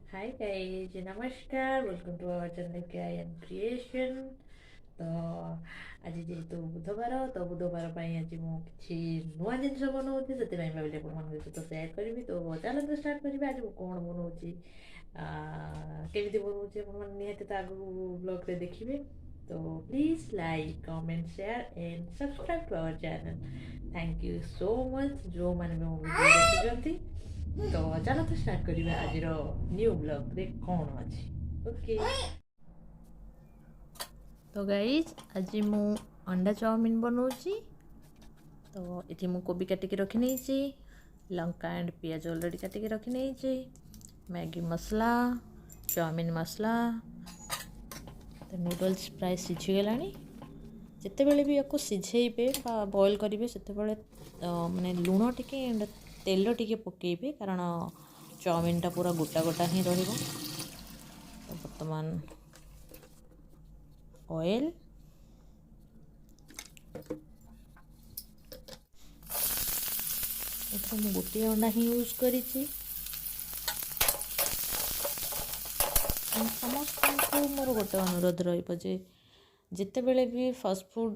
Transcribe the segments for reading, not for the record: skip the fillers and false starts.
High guys, ନମସ୍କାର। Welcome to our channel K I N Creation। ତ ଆଜି ଯେହେତୁ ବୁଧବାର, ତ ବୁଧବାର ପାଇଁ ଆଜି ମୁଁ କିଛି ନୂଆ ଜିନିଷ ବନଉଛି, ସେଥିପାଇଁ ଭାବିଲି ଆପଣମାନଙ୍କ ସହିତ ସେୟାର କରିବି। ତ ଚାଲନ୍ତୁ ଷ୍ଟାର୍ଟ କରିବା। ଆଜି ମୁଁ କ'ଣ ବନଉଛି, କେମିତି ବନଉଛି, ଆପଣମାନେ ନିହାତି ତ ଆଗକୁ ବ୍ଲଗ୍ରେ ଦେଖିବେ। ତ please like, comment, share and subscribe to our channel. Thank you so much ଯେଉଁମାନେ ବି ମୋ ଭିଡ଼ିଓ ଦେଖୁଛନ୍ତି। ତ ଚାଲନ୍ତୁ ଷ୍ଟାର୍ଟ କରିବା, ଆଜିର ନ୍ୟୁ ବ୍ଲଗ୍ରେ କ'ଣ ଅଛି। ଓକେ, ତ ଗାଇଜ୍, ଆଜି ମୁଁ ଅଣ୍ଡା ଚାଉମିନ ବନଉଛି। ତ ଏଠି ମୁଁ କୋବି କାଟିକି ରଖିନେଇଛି, ଲଙ୍କା ଆଣ୍ଡ ପିଆଜ ଅଲରେଡ଼ି କାଟିକି ରଖିନେଇଛି, ମ୍ୟାଗି ମସଲା, ଚାଉମିନ ମସଲା। ତ ନୁଡ଼ଲ୍ସ ପ୍ରାୟ ସିଝିଗଲାଣି। ଯେତେବେଳେ ବି ୟାକୁ ସିଝେଇବେ ବା ବଏଲ୍ କରିବେ, ସେତେବେଳେ ମାନେ ଲୁଣ ଟିକେ ଆଣ୍ଡ ତେଲ ଟିକେ ପକାଇବେ, କାରଣ ଚାଉମିନଟା ପୁରା ଗୋଟା ଗୋଟା ହିଁ ରହିବ। ତ ବର୍ତ୍ତମାନ ଅଏଲ୍, ଏଥର ମୁଁ ଗୋଟିଏ ଅଣ୍ଡା ହିଁ ୟୁଜ୍ କରିଛି। ସମସ୍ତଙ୍କୁ ମୋର ଗୋଟେ ଅନୁରୋଧ ରହିବ ଯେ ଯେତେବେଳେ ବି ଫାଷ୍ଟଫୁଡ଼୍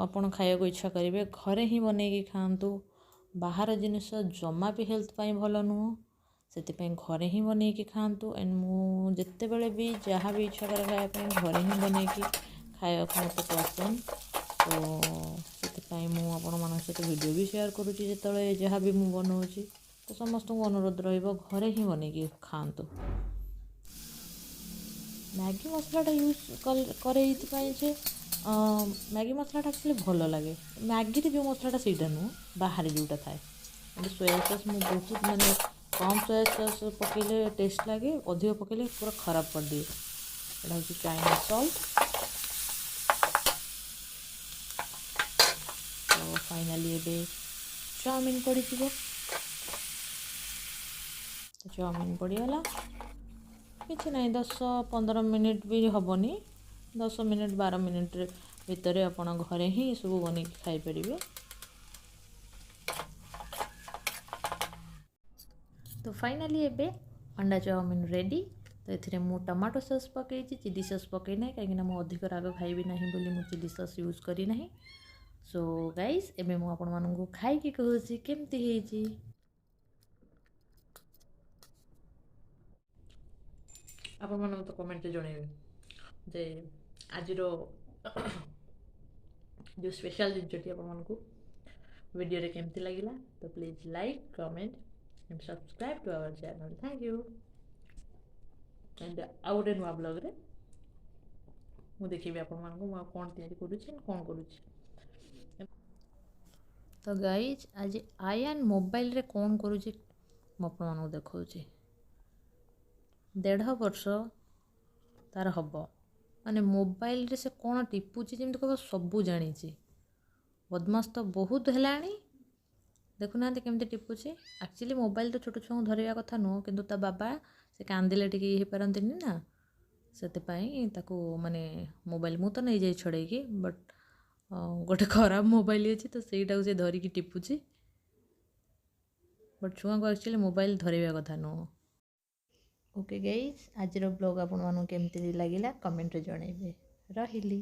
ଆପଣ ଖାଇବାକୁ ଇଚ୍ଛା କରିବେ, ଘରେ ହିଁ ବନେଇକି ଖାଆନ୍ତୁ। ବାହାର ଜିନିଷ ଜମା ବି ହେଲ୍ଥ ପାଇଁ ଭଲ ନୁହଁ, ସେଥିପାଇଁ ଘରେ ହିଁ ବନେଇକି ଖାଆନ୍ତୁ। ଆଣ୍ଡ ମୁଁ ଯେତେବେଳେ ବି ଯାହା ବି ଇଚ୍ଛା କରେ ଖାଇବା ପାଇଁ, ଘରେ ହିଁ ବନେଇକି ଖାଇବାକୁ ମୋତେ ପସନ୍ଦ। ତ ସେଥିପାଇଁ ମୁଁ ଆପଣମାନଙ୍କ ସହିତ ଭିଡ଼ିଓ ବି ସେୟାର କରୁଛି ଯେତେବେଳେ ଯାହା ବି ମୁଁ ବନଉଛି। ତ ସମସ୍ତଙ୍କୁ ଅନୁରୋଧ ରହିବ, ଘରେ ହିଁ ବନେଇକି ଖାଆନ୍ତୁ। ମ୍ୟାଗି ମସଲାଟା ୟୁଜ୍ କରେ ଏଇଥିପାଇଁ ଯେ ମ୍ୟାଗି ମସଲାଟା ଆକ୍ଚୁଆଲି ଭଲ ଲାଗେ। ମ୍ୟାଗିରେ ଯେଉଁ ମସଲାଟା ସେଇଟା ନୁହଁ, ବାହାରେ ଯେଉଁଟା ଥାଏ। ସୋୟା ସସ୍ ମୁଁ ବହୁତ ମାନେ କମ୍ ସୋୟା ସସ୍ ପକାଇଲେ ଟେଷ୍ଟ ଲାଗେ, ଅଧିକ ପକାଇଲେ ପୁରା ଖରାପ କରିଦିଏ। ଏଇଟା ହେଉଛି ଚାଇନା ସଲ୍ଟ। ତ ଫାଇନାଲି ଏବେ ଚାଉମିନ ପଡ଼ିଯିବ। ଚାଉମିନ ପଡ଼ିଗଲା। କିଛି ନାହିଁ, 10-15 ମିନିଟ୍ ବି ହେବନି, 10 ମିନିଟ୍ 12 ମିନିଟ୍ ଭିତରେ ଆପଣ ଘରେ ହିଁ ଏସବୁ ବନେଇକି ଖାଇପାରିବେ। ତ ଫାଇନାଲି ଏବେ ଅଣ୍ଡା ଚାଉମିନ ରେଡ଼ି। ତ ଏଥିରେ ମୁଁ ଟମାଟୋ ସସ୍ ପକାଇଛି, ଚିଲି ସସ୍ ପକାଇ ନାହିଁ, କାହିଁକିନା ମୁଁ ଅଧିକ ରାଗ ଖାଇବି ନାହିଁ ବୋଲି ମୁଁ ଚିଲି ସସ୍ ୟୁଜ୍ କରିନାହିଁ। ସୋ ଗାଇସ୍, ଏବେ ମୁଁ ଆପଣମାନଙ୍କୁ ଖାଇକି କହୁଛି କେମିତି ହେଇଛି। ଆପଣମାନେ ମୋତେ କମେଣ୍ଟରେ ଜଣାଇବେ ଯେ ଆଜିର ଯେଉଁ ସ୍ପେଶାଲ୍ ଜିନିଷଟି ଆପଣମାନଙ୍କୁ ଭିଡ଼ିଓରେ କେମିତି ଲାଗିଲା। ତ please like, comment and subscribe to our channel. Thank you. And ଆଉ ଗୋଟେ ନୂଆ ବ୍ଲଗ୍ରେ ମୁଁ ଦେଖେଇବି ଆପଣମାନଙ୍କୁ ମୁଁ ଆଉ କ'ଣ ତିଆରି କରୁଛି, କ'ଣ କରୁଛି। ତ ଗାଇଜ୍, ଆଜି ଆୟାନ ମୋବାଇଲରେ କ'ଣ କରୁଛି ମୁଁ ଆପଣମାନଙ୍କୁ ଦେଖାଉଛି। 1.5 ବର୍ଷ ତାର ହେବ, ମାନେ ମୋବାଇଲରେ ସେ କ'ଣ ଟିପୁଛି ଯେମିତି କହିବ ସବୁ ଜାଣିଛି। ବଦମାସ ତ ବହୁତ ହେଲାଣି, ଦେଖୁନାହାନ୍ତି କେମିତି ଟିପୁଛି। ଆକ୍ଚୁଆଲି ମୋବାଇଲ ତ ଛୋଟ ଛୁଆଙ୍କୁ ଧରିବା କଥା ନୁହଁ, କିନ୍ତୁ ତା ବାବା ସେ କାନ୍ଦିଲେ ଟିକେ ଇଏ ହେଇପାରନ୍ତିନି ନା, ସେଥିପାଇଁ ତାକୁ ମାନେ ମୋବାଇଲ ମୁଁ ତ ନେଇଯାଏ ଛଡ଼େଇକି, ବଟ୍ ଗୋଟେ ଖରାପ ମୋବାଇଲ ଅଛି ତ ସେଇଟାକୁ ସେ ଧରିକି ଟିପୁଛି। ବଟ୍ ଛୁଆଙ୍କୁ ଆକ୍ଚୁଆଲି ମୋବାଇଲ ଧରେଇବା କଥା ନୁହଁ। ଓକେ ଗାଇଜ୍, ଆଜିର ବ୍ଲଗ୍ ଆପଣମାନଙ୍କୁ କେମିତି ଲାଗିଲା କମେଣ୍ଟରେ ଜଣାଇବେ। ରହିଲି।